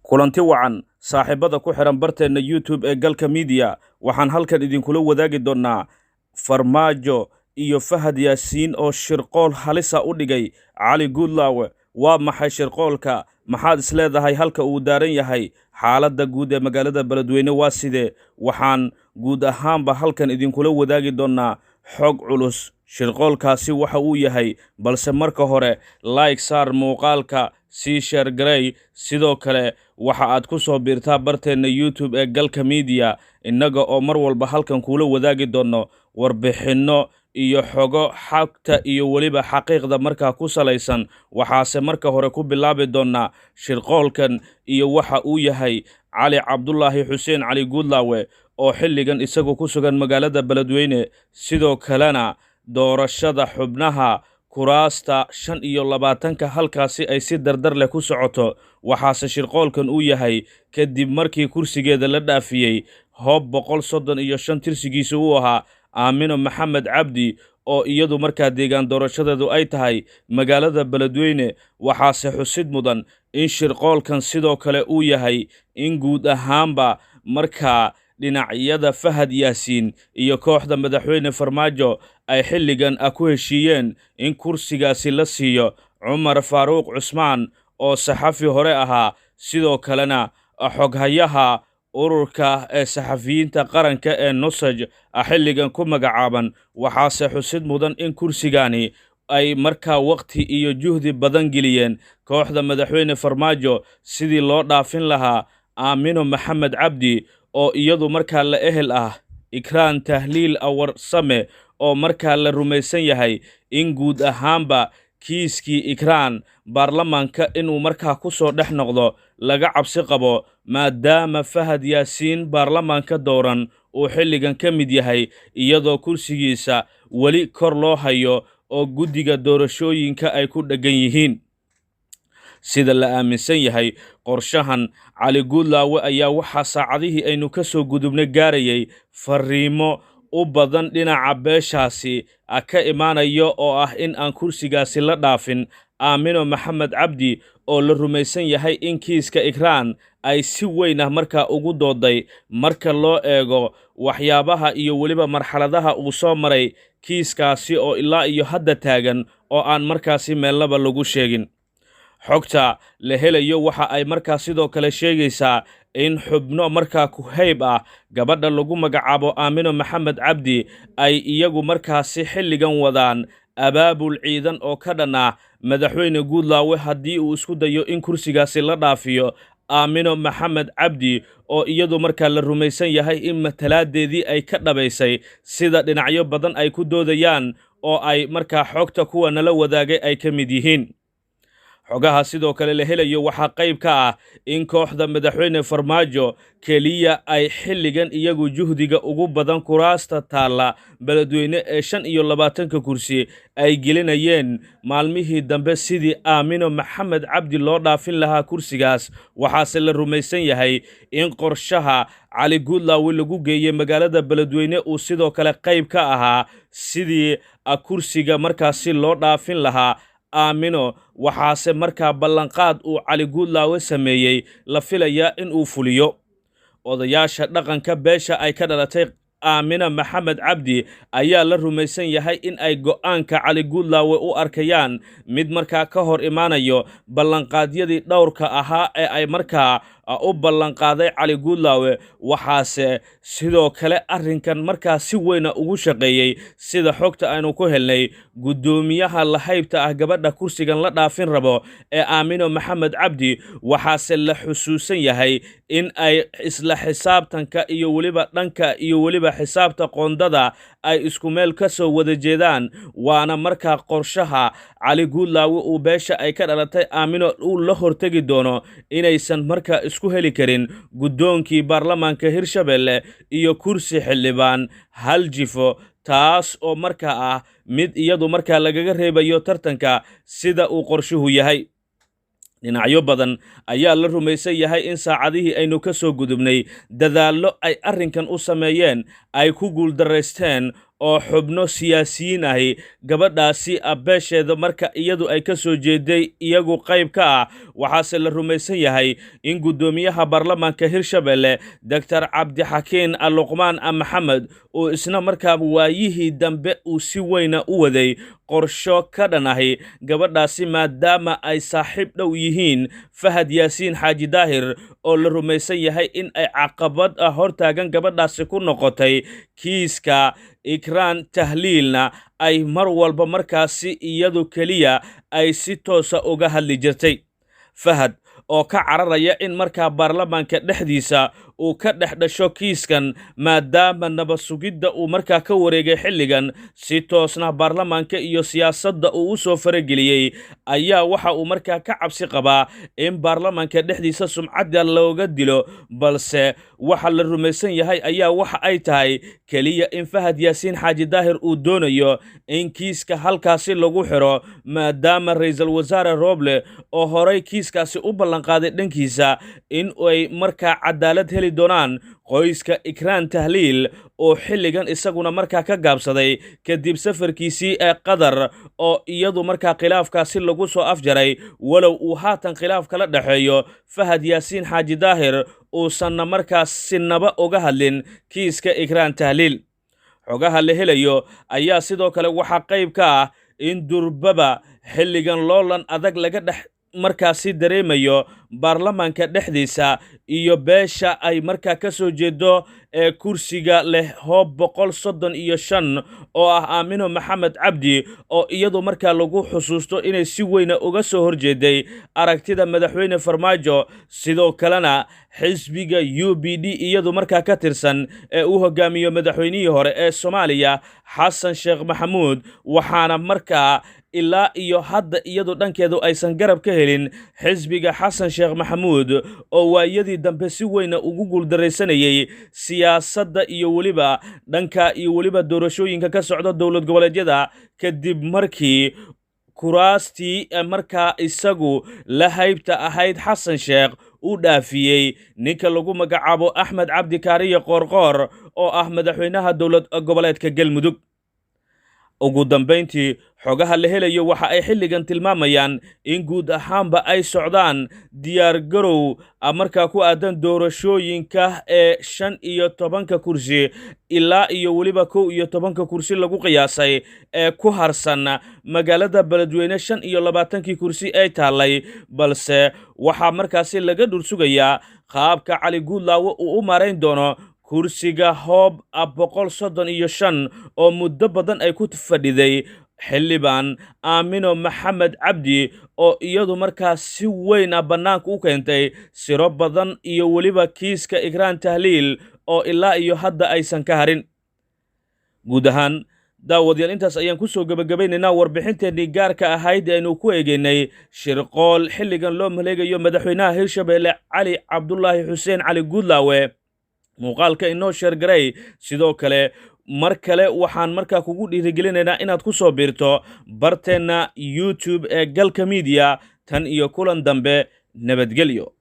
Kulanti wacan, saaxiibada ku xidhan barteenna YouTube ee Galka Media. Waxaan halkan idinkula wadaagi doonnaa Farmaajo iyo Fahad Yaasiin oo shirqool halisa u dhigay Cali Guudlaawe. Waa maxay shirqoolka? Maxaad isleedahay halka uu daaran yahay? Xaaladda guud ee magaalada Beledweyne waa sidee? Waxaan guud ahaanba halkan idinkula wadaagi doonnaa xog culus, shirqoolkaasi waxa uu yahay. Balse marka hore, like saar muuqaalka, sii share garey. Sidoo kale waxa aad ku soo biirtaa barteenna YouTube ee Galka Media, innaga oo mar walba halkan kuula wadaagi doonno warbixinno iyo xogo xagta iyo weliba xaqiiqda markaa ku salaysan. Waxaase marka hore ku bilaabi doonnaa shirqoolkan iyo waxa uu yahay. Cali Cabdulaahi Xuseen Cali Guudlaawe oo xilligan isagu ku sugan magaalada Beledweyne, sidoo kalena doorashada xubnaha kuraasta 25-ka halkaasi ay si dardar leh ku socoto. Waxaase shirqoolkan uu yahay kadib markii kursigeeda la dhaafiyey Hoob 135 tirsigiisa uu ahaa Aamino Maxamed Cabdi, oo iyadu markaa deegaan doorashadeedu ay tahay magaalada Beledweyne. Waxaase xusid mudan in shirqoolkan sidoo kale uu yahay in guud ahaanba markaa dhinacyada Fahad Yaasiin iyo kooxda madaxweyne Farmaajo ay xilligan ku heshiiyeen in kursigaasi la siiyo Cumar Faaruuq Cusmaan, oo saxafi hore ahaa, sidoo kalena xoghayaha ururka ee saxafiyiinta qaranka ee NUSAJ xilligan ku magacaaban. Waxaase xusid mudan in kursigani ay markaa waqti iyo juhdi badan geliyeen kooxda madaxweyne Farmaajo sidii loo dhaafin lahaa Aamino Maxamed Cabdi, oo iyadu markaa la ehel ah Ikraan Tahliil Awarsame, oo markaa la rumaysan yahay in guud ahaanba kiiskii Ikraan baarlamaanka inuu markaa ku soo dhex noqdo laga cabsi qabo, maadaama Fahad Yaasiin baarlamaanka dooran uu xilligan ka mid yahay, iyadoo kursigiisa weli kor loo hayo oo guddiga doorashooyinka ay ku dheggan yihiin. Sida la aaminsan yahay, qorshahan Cali Guudlaawe ayaa waxaa saacadihii aynu ka soo gudubnay gaarayay fariimo u badan dhinaca beeshaasi ka imaanaya, oo ah in aan kursigaasi la dhaafin Aamino Maxamed Cabdi, oo la rumaysan yahay in kiiska Ikraan ay si weyn ah markaa ugu dooday, marka loo eego waxyaabaha iyo weliba marxaladaha uu soo maray kiiskaasi oo ilaa iyo hadda taagan oo aan markaasi meelnaba lagu sheegin. Xogta la helayo waxa ay markaa sidoo kale sheegaysaa in xubno markaa ku-hayb ah gabadha lagu magacaabo Aamino Maxamed Cabdi ay iyagu markaasi xilligan wadaan abaabul ciidan oo ka dhan ah madaxweyne Guudlaawe haddii uu isku dayo in kursigaasi la dhaafiyo Aamino Maxamed Cabdi, oo iyadu markaa la rumaysan yahay in matalaadeedii ay ka dhabaysay, sida dhinacyo badan ay ku doodayaan oo ay markaa xogta kuwa nala wadaagay ay ka mid yihiin. Xogaha sidoo kale la helayo waxaa qayb ka ah in kooxda madaxweyne Farmaajo keliya ay xilligan iyagu juhdiga ugu badan kuraasta taalla Beledweyne ee 25-ka kursi ay gelinayeen maalmihii dambe sidii Aamino Maxamed Cabdi loo dhaafin lahaa kursigaas. Waxaase la rumaysan yahay in qorshaha Cali Guudlaawe lagu geeyey magaalada Beledweyne uu sidoo kale qayb ka ahaa sidii kursiga markaasi loo dhaafin lahaa Aamino. Waxaase markaa ballanqaad uu Cali Guudlaawe sameeyey la filayaa in uu fuliyo. Odayaasha dhaqanka beesha ay ka dhalatay Aamina Maxamed Cabdi ayaa la rumaysan yahay in ay go'aanka Cali Guudlaawe u arkayaan mid markaa ka hor imaanayo ballanqaadyadii dhowrka ahaa ee ay markaa u ballanqaaday Cali Guudlaawe. Waxaase sidoo kale arrinkan markaa si weyna ugu shaqeeyey, sida xogta aynu ku helnay, guddoomiyaha lahaybta ah gabadha kursigan la dhaafin rabo ee Aamino Maxamed Cabdi. Waxaase la xusuusan yahay in ay isla xisaabtanka iyo weliba dhanka iyo weliba xisaabta qoondada ay isku meel ka soo wada jeedaan, waana markaa qorshaha Cali Guudlaawe uu beesha ay ka dhalatay Aamino uu la hortegi doono inaysan markaa isku heli karin guddoonkii baarlamaanka Hirshabelle iyo kursi xildhibaan hal jifo, taas oo markaa ah mid iyadu markaa lagaga reebayo tartanka, sida uu qorshuhu yahay. Dhinacyo badan ayaa la rumaysan yahay in saacadihii aynu ka soo gudubnay dadaallo ay arrinkan u sameeyeen ay ku guuldarraysteen. oo xubno siyaasiyiin ahi gabadhaasi beesheeda marka iyadu ay ka soo jeeday iyagu qayb ka ah. Waxaase la rumaysan yahay in guddoomiyaha baarlamaanka Hirshabelle, Doctor Cabdixakiin Luqmaan Maxamed, uu isna markaa waayihii dambe uu si weyna u waday qorsho ka dhan ahi gabadhaasi, maadaama ay saaxiib dhow yihiin Fahad Yaasiin Xaaji Daahir, oo la rumaysan yahay in ay caqabad hortaagan gabadhaasi ku noqotay, kiiska Ikraan Tahliilna ay mar walba markaasi iyadu keliya ay si toosa uga hadli jirtay. Fahad oo ka cararaya in markaa baarlamaanka dhexdiisa uu ka dhex dhasho kiiskan, maadaama nabad sugidda uu markaa ka wareegay xilligan, si toosna baarlamaanka iyo siyaasadda uu u soo farageliyey, ayaa waxa uu markaa ka cabsi qabaa in baarlamaanka dhexdiisa sumcadda looga dilo. Balse waxa la rumaysan yahay ayaa waxa ay tahay keliya in Fahad Yaasiin Xaaji Daahir uu doonayo in kiiska halkaasi lagu xiro, maadaama Ra'iisul Wasaare Rooble oo horay kiiskaasi u ballanqaaday dhankiisa in ay markaa cadaalad heli doonaan qoyska Ikraan Tahliil, oo xilligan isaguna markaa ka gaabsaday kadib safarkiisii ee Qatar, oo iyadu markaa khilaafkaasi lagu soo afjaray, walow uu haatan khilaaf kala dhexeeyo Fahad Yaasiin Xaaji Daahir, uusanna markaas sinaba uga hadlin kiiska Ikraan Tahliil. Xogaha la helayo ayaa sidoo kale waxaa qayb ka ah in durbaba xilligan loolan adag laga dhex markaasi dareemayo baarlamaanka dhexdiisa iyo beesha ay markaa ka soo jeedo ee kursiga leh Hoob 135, oo ah Aamino Maxamed Cabdi, oo iyadu markaa lagu xusuusto inay si weyna uga soo horjeeday aragtida madaxweyne Farmaajo, sidoo kalena xisbiga UPD iyadu markaa ka tirsan ee uu hogaamiyo madaxweynihii hore ee Soomaaliya, Xasan Sheekh Maxamuud. Waxaana markaa ilaa iyo hadda iyadu dhankeedu aysan garab ka helin xisbiga Xasan Sheekh Maxamuud, oo waayadii dambe si weyna ugu guuldaraysanayay siyaasadda iyo weliba dhanka iyo weliba doorashooyinka ka socda dowlad goboleedyada, kadib markii kuraastii markaa isagu la haybta ahayd Xasan Sheekh u dhaafiyey ninka lagu magacaabo Axmed Cabdi Kaariye Qoorqoor, oo ah madaxweynaha dowlad goboleedka Galmudug. Ugu dambayntii, xogaha la helayo waxa ay xilligan tilmaamayaan in guud ahaanba ay socdaan diyaar garow markaa ku aadan doorashooyinka ee 15-ka kursi ilaa iyo weliba 11-ka kursi lagu qiyaasay ee ku harsan magaalada Beledweyne, 25-kii kursi ay taallay. Balse waxaa markaasi laga dhursugayaa qaabka Cali Guudlaawe uu u maarayn doono kursiga Hoob 135, oo muddo badan ay ku fadhiday xildhibaan Aamino Maxamed Cabdi, oo iyadu markaa si weyn ah bannaanka u keentay siro badan iyo weliba kiiska Ikraan Tahliil oo ilaa iyo hadda aysan ka harin. Guud ahaan, daawadayaal, intaas ayaan ku soo gebagabaynaynaa warbixinteennii gaarka ahayd aynu ku eegeynay shirqool xilligan loo maleegayo madaxweynaha Hirshabelle, Cali Cabdulaahi Xuseen Cali Guudlaawe. Muuqaalka inoo share garay. Sidoo kale, mar kale waxaan markaa kugu dhiirigelinaynaa inaad ku soo biirto barteenna YouTube ee Galka Media. Tan iyo kulan dambe, nabadgelyo.